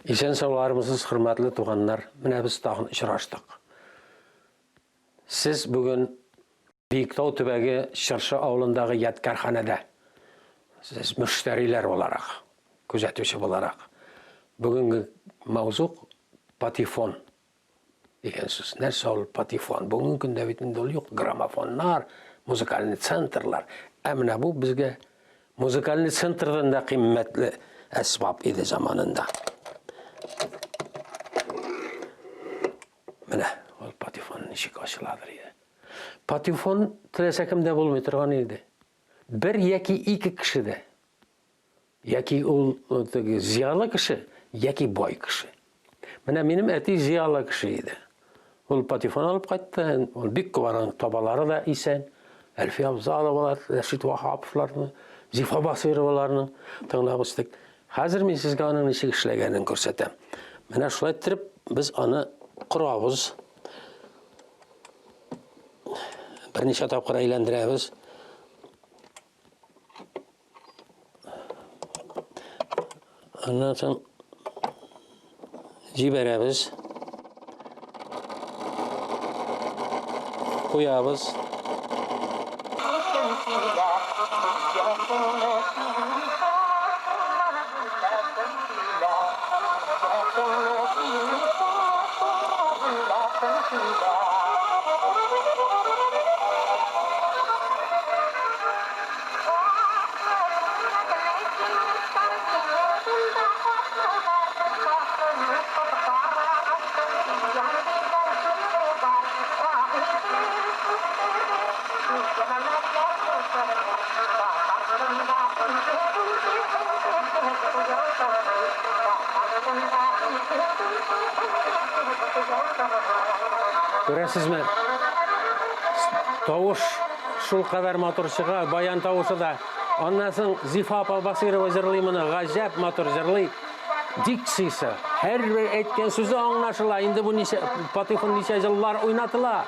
Исән саулармысыз, хөрмәтле туганнар. Менә без тагын очраштык. Сез бүген Биектау төбәге Чыршы авылындагы ядкарханәдә. Сез мөштәриләр буларак, күзәтүче буларак. Бүгенге мавзук патефон дигән сүз. Нәрсә ул патефон? Бүгенге көндә бит инде ул юк. Граммофоннар, музыкальный центрлар. Ә менә бу безгә музыкальный центрдан да кыйммәтле әсбап иде заманында. Менә ул патефон ничек ачыладыр иде. Патефон теләсә кемдә булмый торган иде. Бер яки ике кешедә. Яки ул теге зыялы кеше, яки бай кеше. Менә минем әти зыялы кеше иде. Ул патефон алып кайтты, ул бик күп аның табалары да исән. Әлфия Абзаловалар, Рәшит Ваһаповларны, Зифа Басыйроваларны тыңлап үстек. Хәзер мин сезгә аның ничек эшләгәнен күрсәтәм. Менә шулай иттереп без аны корабыз. Берничә тапкыр әйләндерәбез. Аннан соң җибәрәбез. Куябыз. Күрәсезме? Тавыш шул кадәр матур чыга, баян тавышы да. Аннан соң Зифа апа Басыйрова җырлый моны, гаҗәп матур җырлый. Дикциясе, һәрбер әйткән сүзе аңлашыла. Инде бу ничә патефон ничә еллар уйнатыла.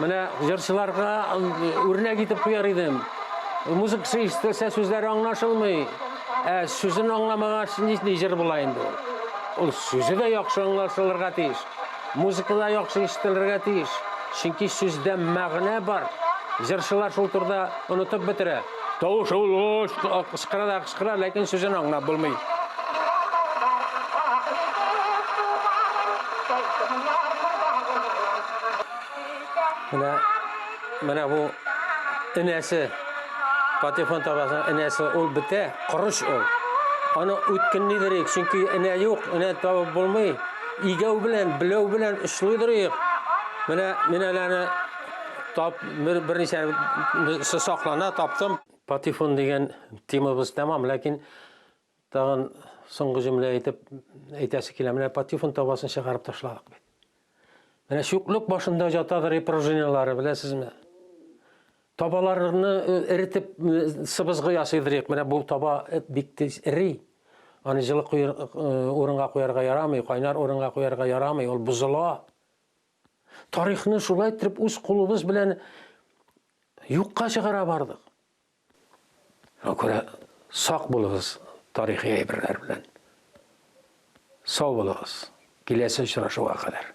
Менә җырчыларга үрнәк итеп куяр идем. Музыкасы ишетелсә, сүзләре аңлашылмый. Ә сүзен аңламагач, нинди җыр була инде ул? Ул сүзе дә яхшы аңлашылырга тиеш. Музыка да яхшы ишетелергә тиеш. Чөнки сүздә мәгънә бар. Җырчылар шул турыда онытып бетерә. Тавыш ул кычкыра да кычкыра, ләкин сүзен аңлап булмый. Менә, менә бу энәсе, патефон табасының энәсе, ул бетә, корыч ул. Аны үткенлидерик, чөнки энә юк, энә табып булмый. Игәү белән, беләү белән очлыйдырыйк. Менә мин әле аны тап, бер, берничә саклана, таптым. Патефон дигән темабыз тәмам, ләкин тагын соңгы җөмлә әйтеп әйтәсе килә. Менә патефон табасын чыгарып ташладык бит. Менә чүплек башында ятадыр и пружиналары, беләсезме? Табаларны э, эретеп э, сыбызгы ясыйдыр. Менә бу таба э, бик тиз эри. Аны җылы урынга куярга ярамый, кайнар урынга куярга ярамый, ул бозыла. Тарихны шулай итеп үз кулыбыз белән юкка чыгара бардык. Шуңа күрә сак булыгыз тарихи әйберләр белән. Сау булыгыз. Киләсе очрашуга кадәр.